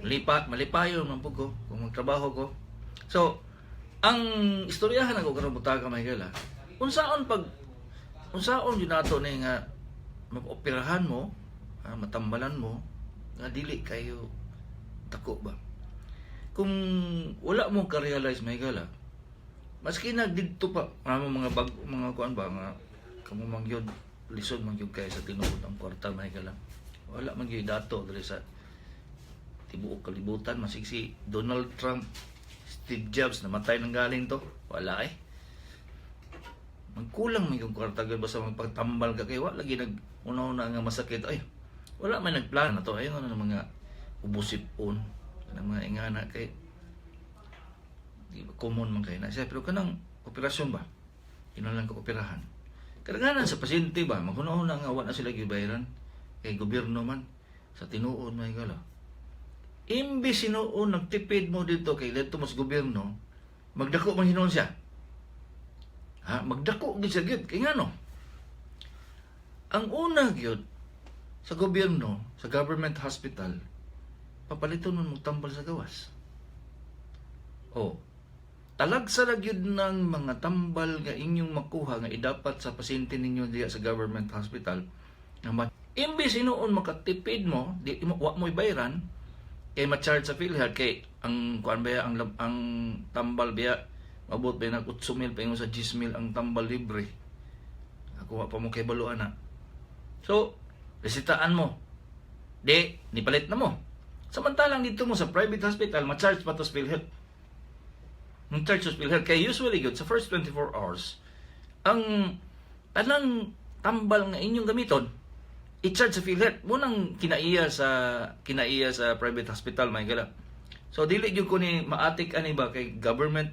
Lipa, malipayo man pud ko kung magtrabaho ko. So, ang istoryahan ako karon butaga, Michael, ha. Unsaon pag unsaon yun nato ni nga mag-operahan mo, ha, matambalan mo nga dili kayo dako ba? Kung wala mo ka-realize, Michael, ha, maski na didto pa ano mga bag mga kuan ba nga kamo man gyud, lisod man gyud kay sa tinuod ang kwarta, Michael, ha. Wala man gyud dato diri sa tibuok kalibutan, masig si Donald Trump, Steve Jobs, namatay ng galing to, wala eh. Magkulang may kung kwarta gyud basta magpagtambal ka kay wala lagi nag una-una nga masakit, ay wala may nagplano na to, ayun ano mga ubusip-on kanang mga ingana kay di ba common man kay na siya, pero kanang operasyon ba, kinahanglan ka operahan, kadaghanan sa pasyente ba maghuna-huna nga wa na sila gibayaran kay gobyerno man. Sa tinuod, may gala, imbis hinuon nagtipid mo dito kay dito mo sa gobyerno, magdako man hinuon siya. Ha, magdako gid siya gyud kay ngano? Ang una gyud sa gobyerno, sa government hospital, papaliton man mong tambal sa gawas. Oh, talagsa ra gyud ng mga tambal nga inyong makuha nga idapat sa pasyente ninyo diya sa government hospital nga imbis hinuon makatipid mo, di mo wa mo bayaran kay ma-charge sa PhilHealth, kay ang kuan ba ang tambal biya mabot ba nag 8 mil paingon sa 10 mil ang tambal libre. Ako wa pa mo kay balo ana. So resitaan mo, di nipalit na mo, samantalang dito mo sa private hospital ma-charge pa to sa PhilHealth. Ang charge sa PhilHealth kay usually good sa first 24 hours ang tanang tambal nga inyong gamiton i-charge sa PhilHealth mo nang kinaiya sa private hospital, may gala. So dili gyud ko ni maatik ani ba kay government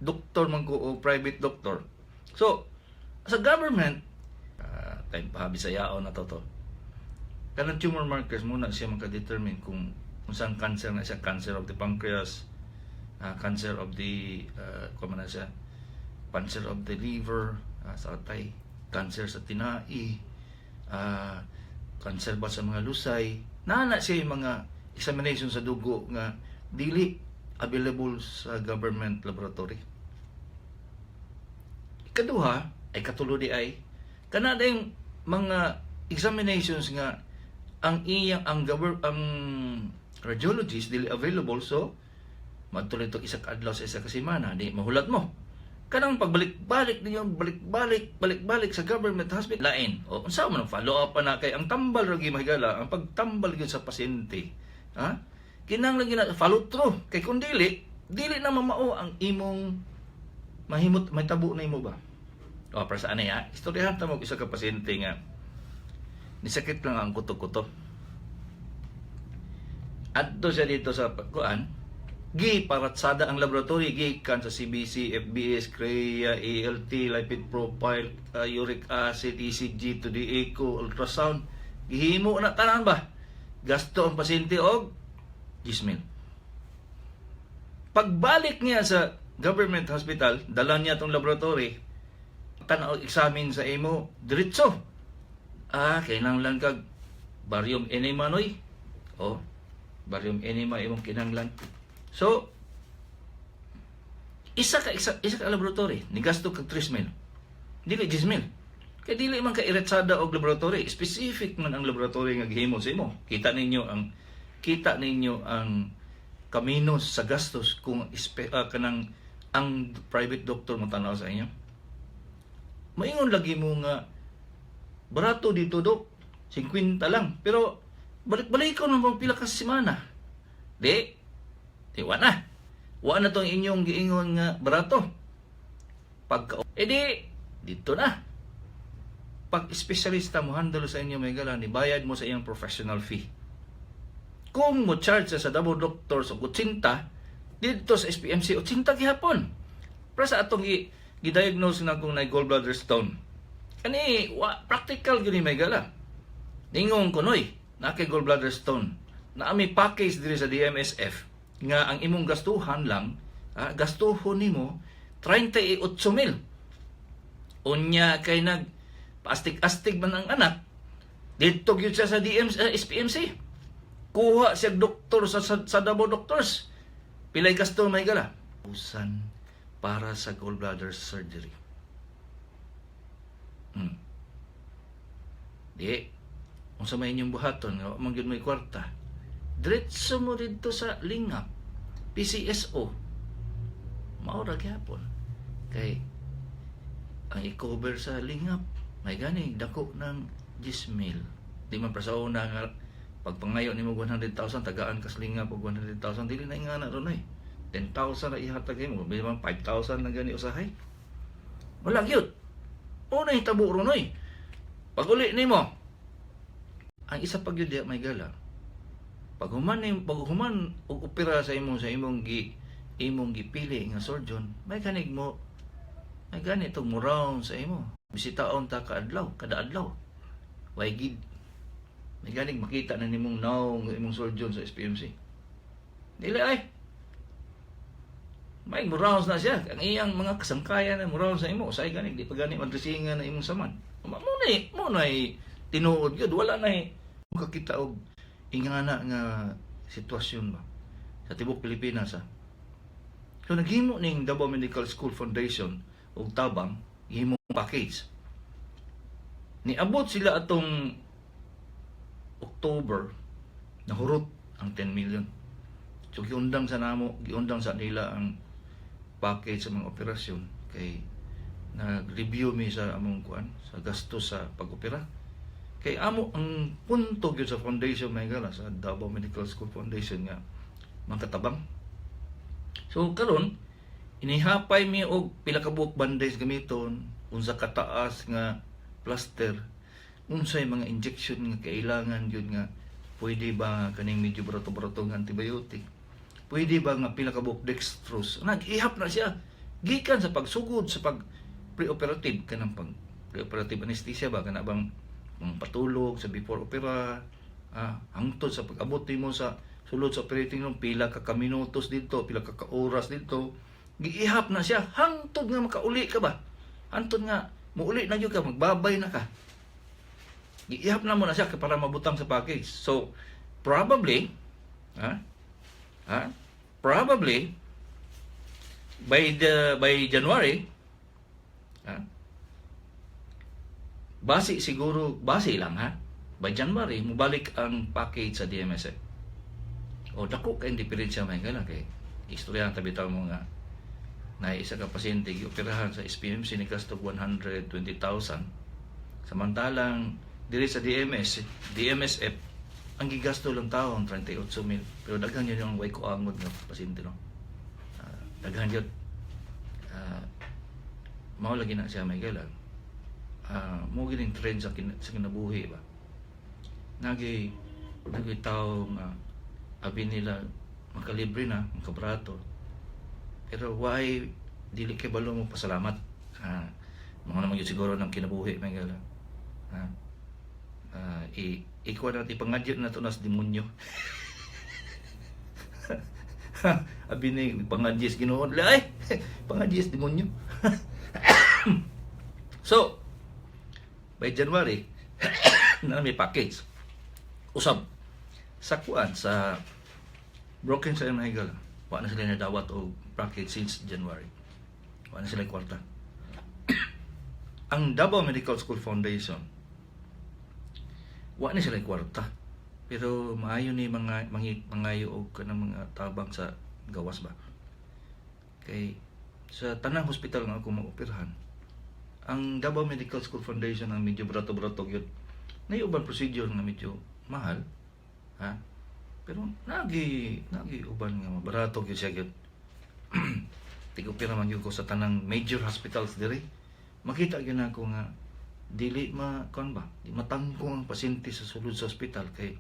doctor man ko o private doctor. So sa government, time pa Bisayaon na to to. Kanang tumor markers muna siya maka-determine kung saan cancer na siya, cancer of the pancreas, cancer of the kuan man na siya, cancer of the liver, sa atay, cancer sa tinai, cancer ba sa mga lusay, naa na siya yung mga examination sa dugo nga dili available sa government laboratory. Ikaduha, ay katulo di ay, kana yung mga examinations nga ang iyang ang gover, ang radiologist dili available, so madto ito isa ka adlaw sa isa ka semana, di mahulat mo kanang pagbalik-balik ninyo, balik-balik, balik-balik sa government hospital, lain o unsa man ang follow up pa na kay ang tambal ra gyud, mahigala, ang pagtambal gyud sa pasyente, ha, kinahanglan gyud na follow through kay kung dili, dili na mamao ang imong mahimot may tabo na imo ba. O para sa ani ha, istoryahan ta mo isa ka pasyente nga nisakit lang ang kuto-kuto. Adto siya dito sa kuan, gi paratsada ang laboratory gikan sa CBC, FBS, CREA, ALT, lipid profile, uric acid, ECG to the echo, ultrasound. Gihimo na tanan ba? Gasto ang pasyente og 10 mil. Pagbalik niya sa government hospital, dala niya tong laboratory, tanaw examine sa imo, diretso. Ah, kinahanglan kag barium enema noy. Oh, barium enema imong kinahanglan. So, isa ka laboratory, nigasto kag 3 mil. Dili 10 mil. Kay dili man ka iretsada og laboratory, specific man ang laboratory nga gihimo sa imo. Kita ninyo ang kamino sa gastos kung kanang ang private doctor mo tanaw sa inyo. Maingon lagi mo nga barato dito, dok, 50 lang. Pero balik-balik ko nang pila ka semana. Di, di wa na. Wa na tong inyong giingon nga barato. Pagka edi dito na. Pag espesyalista mo handle sa inyo, may gala, ni bayad mo sa iyang professional fee. Kung mo charge siya sa Davao Doctors og 80, dito sa SPMC 80 gihapon. Pero sa atong gi-diagnose na kung na gallbladder stone. Kani wa practical gyud ni, may gala. Ningon ko noy, na kay gallbladder stone. Naa mi package diri sa DMSF nga ang imong gastuhan lang, gastuhon nimo 38 mil. Unya kay nag paastig-astig man ang anak, dito gyud siya sa DM, SPMC. Kuha siya doktor sa Davao Doctors. Pilay gasto, may gala? Usan para sa gallbladder surgery. Di, unsa may inyong buhaton nga wa man gyud may kwarta? Diretso mo didto sa Lingap, PCSO. Mao ra gyapon. Kay ang i-cover sa Lingap, may gani dako ng 10 mil. Di man pa sa una nga pagpangayo nimo 100,000, tagaan ka sa Lingap og 100,000, dili na ingana ron ay. 10,000 na ihatag mo, di man 5,000 na gani usahay. Wala gyud. Una hitabo ron oy. Pag uli nimo, ang isa pa gyud diya, may gala. Pag human og opera sa imong gipili nga surgeon, may kanig mo may gani tong mo round sa imo. Bisitaon ta kaadlaw, kada adlaw. Way gid. May ganig makita na nimong naong imong surgeon sa SPMC. Dili ay. May mo rounds na siya. Ang iyang mga kasangkayan na mo round sa imo. Usay gani di pa gani madresingan na imong saman. Mo na tinuod gyud, wala na kakita og ingana nga sitwasyon ba sa tibok Pilipinas ha. So naghimo ning Davao Medical School Foundation og tabang, gihimo package. Niabot sila atong October, nahurot ang 10 million. So giundang sa namo, giundang sa nila ang package sa mga operasyon kay nag-review mi sa among kuan sa gastos sa pag-opera. Kay amo ang punto gyud sa foundation, may gala, sa Davao Medical School Foundation nga makatabang. So karon inihapay mi og pila ka buok bandage gamiton, unsa kataas nga plaster, unsay mga injection nga kailangan gyud, nga pwede ba kaning medyo barato-barato nga antibiotic, pwede ba nga pila ka buok dextrose. Nag-ihap na siya gikan sa pagsugod sa pag preoperative, kanang pag preoperative anesthesia ba, kana bang ang patulog sa before opera, hangtod sa pag-abot nimo sa sulod sa operating room, pila ka minutos dito, pila ka oras dito, giihap na siya hangtod nga makauli ka ba, hangtod nga muuli na gyud ka, magbabay na ka, giihap na mo na siya para mabutang sa package. So probably probably by January, basi siguro, basi lang ha, by January mubalik ang package sa DMSF. O dako kay diferensya, may gala, kay istorya ang tabi mo nga na isa ka pasyente gioperahan sa SPMC ni gasto 120,000, samantalang diri sa DMS DMSF ang gigasto lang taon 38 mil. Pero daghan yun yung way ko angod nga pasyente, no. Daghan yun. Mao lagi na siya, may gala. Mo gining trend sa kinabuhi ba, nagi tao nga abi nila makalibre na, makabrato, pero why dili kay balo mo pasalamat ha? Mga naman yun siguro ng kinabuhi, may gala ha. I ikuha natin, ipangadyo na to nas demonyo. Abi ni pangadyes Ginoo ay pangadyes demonyo. So by January na may package usab sa kuan sa broken sa mga higala. Wa na sila nadawat og package since January. Wa na sila kwarta. Ang Davao Medical School Foundation, wa na sila kwarta, pero maayo ni mga mangayo og kanang mga tabang sa gawas ba, kay sa tanang hospital nga ako maoperahan, ang Davao Medical School Foundation ang medyo barato-barato gyud. Na uban procedure nga medyo mahal ha, pero nagi uban nga barato gyud siya gyud. Tig-opera man gyud ko sa tanang major hospitals diri, makita gyud nako nga Dili ma kuan ba, di matangkong ang pasyente sa sulod sa ospital kay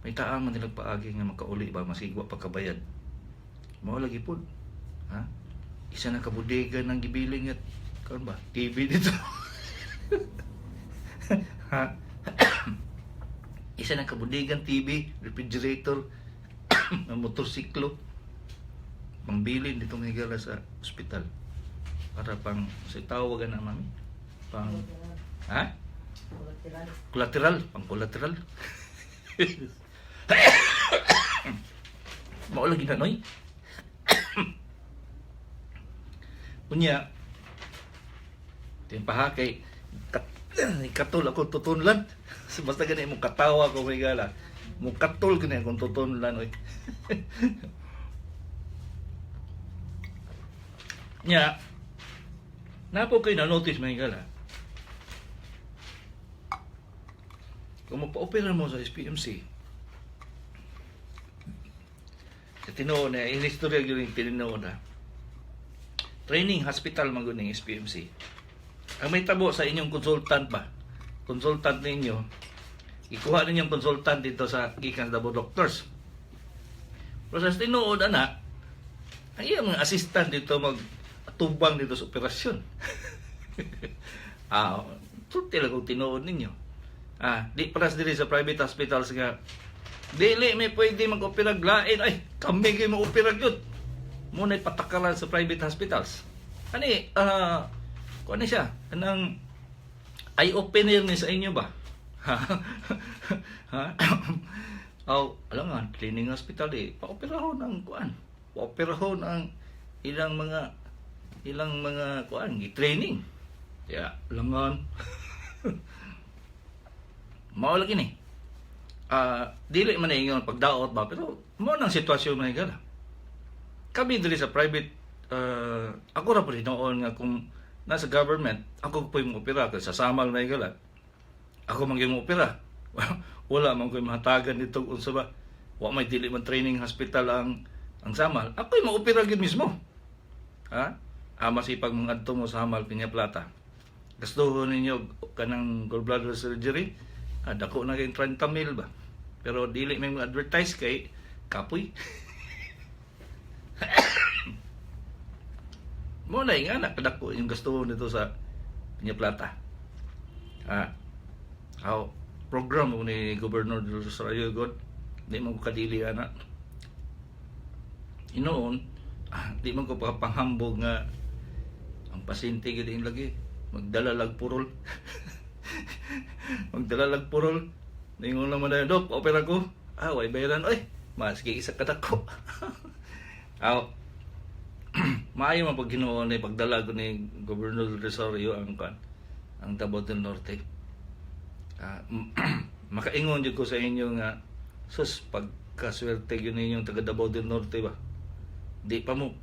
may taan man nilang paagi nga makauli ba, maski wa pa kabayad. Mao lagi pud. Ha? Isa na ka bodega ng gibiling at kuan ba, TV dito. Ha? Isa na ka bodegan TV, refrigerator, ang motorsiklo. Pangbilin dito ng higala sa ospital. Para pang sa tawagan na mami. Pang, ha? Collateral. Collateral, pang collateral. Mao lagi na, noy. Unya, timpaha kay katol ako tutunlan. Basta gani mo katawa ko may gala. Mo katol gani akong tutunlan, oy. Nya, napo kay na notice, may gala. Kung magpa-opera mo sa SPMC, sa tinuod na, yung istorya yun yung tinuod na, training hospital man gud ning SPMC. Ang may tabo sa inyong consultant ba? Consultant ninyo, ikuha ninyong consultant dito sa gikan sa Davao Doctors. Pero sa tinuod ana, ang iyang mga assistant dito mag atubang dito sa operasyon. Sulti lang kung tinuod ninyo. Di paras diri sa private hospitals nga dili may pwede mag-opera lain, ay kami kay mo-opera gyud. Mo na patakaran sa private hospitals. Ani kuan ni siya, kanang eye opener ni sa inyo ba? Ha? Ha? Aw, alam nga, training hospital eh. Paoperahon ang kuan. Paoperahon ang ilang mga kuan, gi-training. Ya, langan. Mao lagi ni. Dili man na ingon pagdaot ba, pero mo nang sitwasyon man gala. Kami diri sa private, ako ra pud noon nga kung nasa government, ako po yung opera kay sa Samal may gala. Ako man gyud mo opera. Wala man ko'y mahatagan dito unsa ba. Wa may dili man training hospital ang Samal. Ako'y mo-opera gyud mismo. Ha? Masipag mong adto mo sa Samal, Piña Plata. Gastuhon ninyo kanang gallbladder surgery. Dako na kayong 30 mil ba. Pero dili may mga advertise kay kapoy. Mo na nga nakadako yung gastuhon dito sa Piña Plata. Aw, program mo ni Governor del Rosario God. Di mo ko kadili ana. Inoon, di man ko panghambog nga ang pasyente gid yung lagi magdala lag purol. Magdala lag purol. Ningon naman na, "Dok, opera ko." "Ah, way bayaran oy." Maski isa kadako. Aw, maayo man pag Ginoo ni pagdala ko ni Governor Rosario ang kan ang Davao del Norte. Makaingon jud ko sa inyo nga sus, pagkaswerte gyud ninyong taga Davao del Norte ba. Di pa mo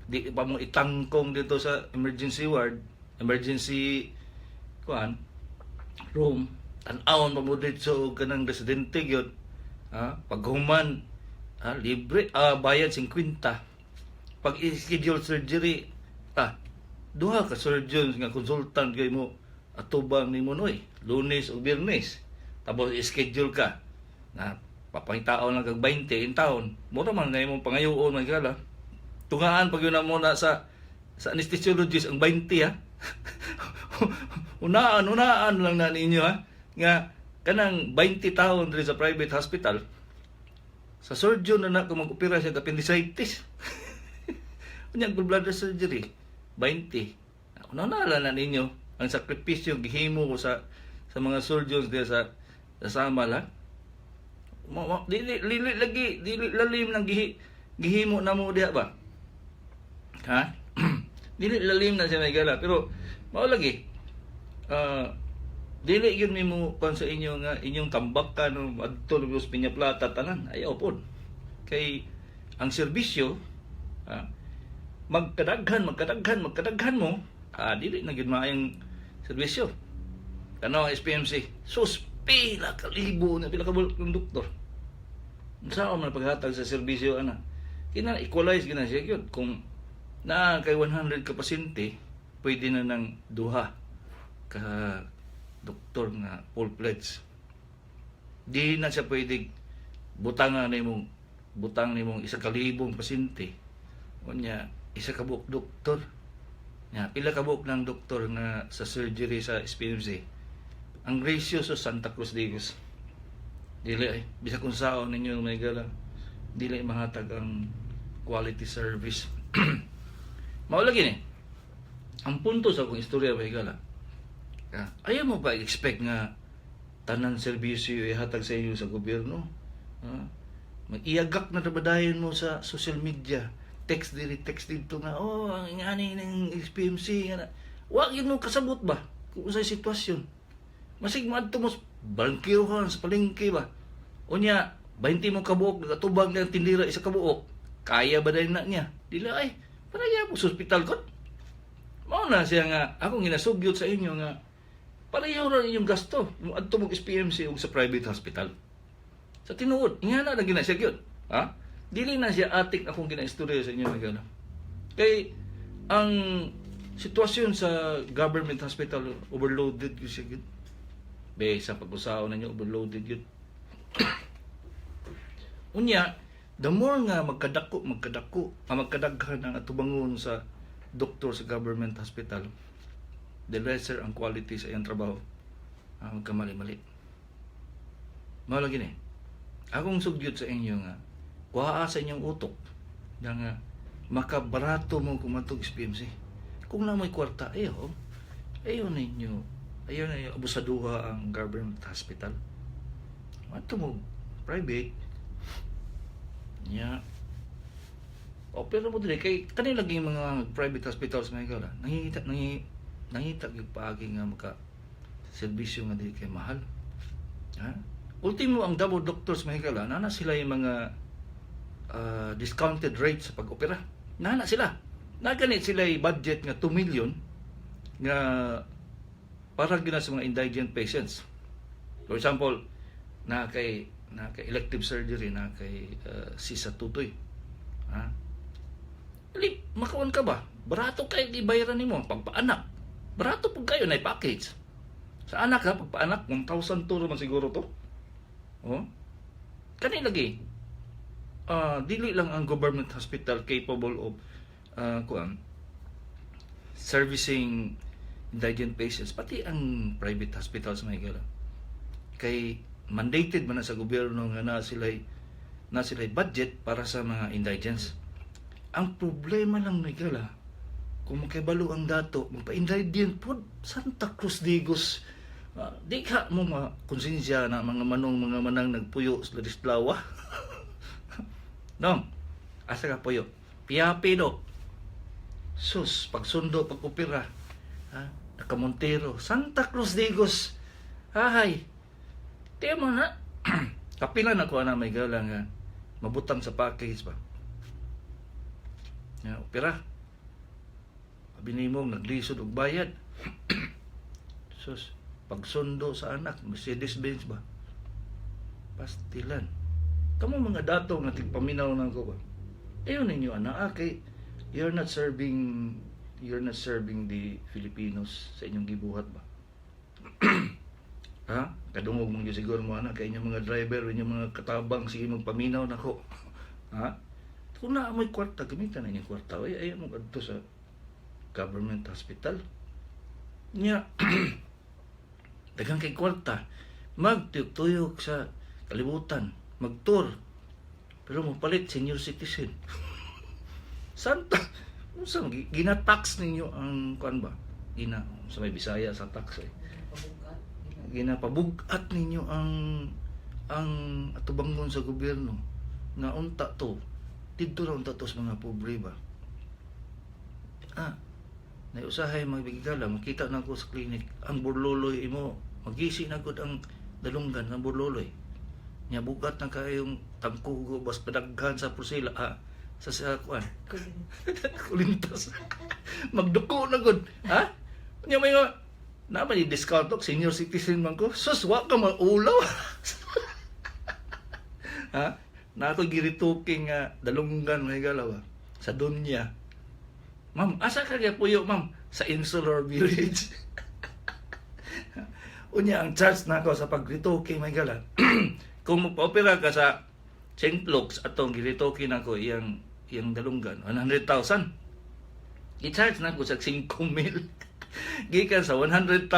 itangkong dito sa emergency ward, emergency kuan room, tan-awon pa mo dito og kanang residente gyud. Paghuman, libre, bayad 50. Pag i-schedule surgery, duha ka surgeons nga consultant kay mo atubang nimo noy, Lunes o Biyernes. Tapos i-schedule ka na papangitaon lang kag 20 in taon. Mura man na imong pangayoon man kala. Tungaan pag yun na muna sa anesthesiologist ang 20 ha. Unaan, unaan lang na ninyo ha. Nga kanang 20 taon diri sa private hospital, sa surgeon na na kung mag-opera siya appendicitis. Unya gallbladder surgery 20. Una na na ninyo ang sakripisyo gihimo ko sa mga surgeons diya sa Samal ha. Dili dili lagi dili lalim ng gihimo na mo diha ba? Ha? Dili lalim na siya may gala pero mao lagi. Dili gyud mi mo kuan sa inyo nga inyong tambakan no adto no sa Piña Plata tanan, ayaw pod. Kay ang serbisyo, magkadaghan magkadaghan magkadaghan mo, dili na gyud maayong serbisyo. Kano ang SPMC, sus, pila ka libo na pila ka bulok ng doktor. Unsa man paghatag sa serbisyo ana? Kina equalize gina siya gyud kung naa kay 100 ka pasyente, pwede na ng duha ka doktor. Doktor nga full-fledged. Di na siya pwede butangan nimong butang nimong 1,000 pasyente. Unya, isa ka buok doktor. Nya, pila ka buok ng doktor nga sa surgery sa SPMC? Ang ratio sa Santa Cruz Digos. Dili ay bisag kung saon ninyo, mga higala, dili mahatag ang quality service. Mao lagi ni. Ang punto sa akong istorya, mga higala. Ayaw mo ba expect nga tanan serbisyo ihatag sa inyo sa gobyerno? Ha? Mag-iyagak na rabadayon mo sa social media. Text diri, text dito nga, "Oh, ang ingani ng SPMC." Nga na. Wa gyud mo kasabot ba kung unsay sitwasyon. Masig maadto mo sa balangkiruhan, sa palengke ba? Unya, 20 mo kabuok, nagatubang ng tindira isa kabuok. Kaya ba dahil na niya? Dila ay, paraya mo sa ospital ko. Mao na siya nga, akong ginasugyot sa inyo nga, pareho ra inyong gasto. Adto mo SPMC ug sa private hospital. Sa tinuod, nga na lang gina siya gyud. Ha? Dili na siya atik akong ginaistorya sa inyo, mga gala. Kay ang sitwasyon sa government hospital, overloaded gyud siya gyud. Be sa pag-usaon ninyo, overloaded gyud. Unya, the more nga magkadako, magkadako, ang magkadaghan ang atubangon sa doktor sa government hospital, the lesser ang quality sa iyang trabaho. Ah, magkamali-mali. Mao lagi ni. Akong sugyot sa inyo nga, kuhaa sa inyong utok, nga nga, makabarato mo kumatog SPMC. Kung naa mo'y kwarta, ayaw, ayaw ninyo, ayaw na abusaduha ang government hospital. Ato mo, private, nya. O pero mo dili kay kanila lagi mga private hospitals, mga higala. Nangita gyud paagi nga maka serbisyo nga dili kay mahal. Ha? Ultimo ang Davao Doctors, mga higala, nana sila yung mga discounted rate sa pag-opera. Nana sila. Naganit sila yung budget nga 2 million nga para gina sa mga indigent patients. For example, na kay elective surgery, na kay sisa tutoy. Ha? Dili, makawan ka ba? Barato kay ibayaran nimo pagpaanak. Barato pud kayo na package. Sa anak ha, pagpaanak, 1,000 turo man siguro to. Oh. Kani lagi. Dili lang ang government hospital capable of kuan servicing indigent patients, pati ang private hospitals, mga higala. Kay mandated man na sa gobyerno nga na sila'y budget para sa mga indigents. Ang problema lang, mga higala, kung makibalo ang dato, magpa-indigent po, Santa Cruz Digos. Di ka mo makonsensya na mga manong mga manang nagpuyo sa Ladislawa. No, asa ka puyo? Piapi do. Sus, pagsundo, pag-opera. Ha? Nakamontero. Santa Cruz Digos. Hahay. Tiyan mo na. Kapila na ko na may gala nga mabutang sa package ba. Nga, opera. Abi nimo naglisod og bayad. Sus, pagsundo sa anak, Mercedes Benz ba? Pastilan. Kamo mga dato nga tigpaminaw na ko ba? Ayaw ninyo ana kay you're not serving the Filipinos sa inyong gibuhat ba? Ha? Kadungog mong siguro mo ana kay inyong mga driver, inyong mga katabang, sige magpaminaw nako. Ha? Kung naa mo'y kwarta, gamitan na inyong kwarta. Ay, ayaw mo adto sa government hospital. Nya, daghan kay kwarta, magtuyok-tuyok sa kalibutan, magtour. Pero mo palit senior citizen. Santa, unsa gina-tax ninyo ang kuan ba? Gina sa may Bisaya sa tax eh. Pabugat. Ginapabugat ninyo ang atubangon sa gobyerno nga unta to didto ra unta to sa mga pobre ba. Ah, naiusahay mga bigala, makita na ko sa clinic ang burloloy imo, magisi na gud ang dalunggan ng burloloy nya, bugat na kayong tangkugo bas padaghan sa Priscilla, ah, sa kuan kulintas, magduko na gud ha nya. May nga na man discount og senior citizen man ko. Sus, wa ka maulaw ha. Na ako girituking nga dalunggan, may galaw sa dunya. "Ma'am, asa ka kaya puyo, ma'am?" "Sa Insular Village." Unya, ang charge nako sa pagritoke, may gala. Kung magpa-opera ka sa St. Luke's, atong giritoke nako iyang iyang dalunggan, 100,000. I-charge nako sa 5 mil. Gikan sa 100,000,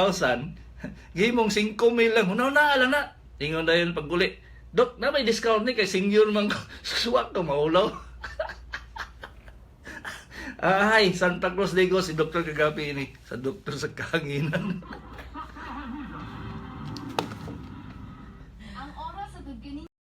gimong 5 mil lang. Hunaw na lang na. Ingon dayon paguli. "Dok, na may discount ni kay senior man ko." Suwak ko maulaw. Ay, Santa Cruz Digos, si Dr. Kagapi ini. Sa doktor sa kahanginan.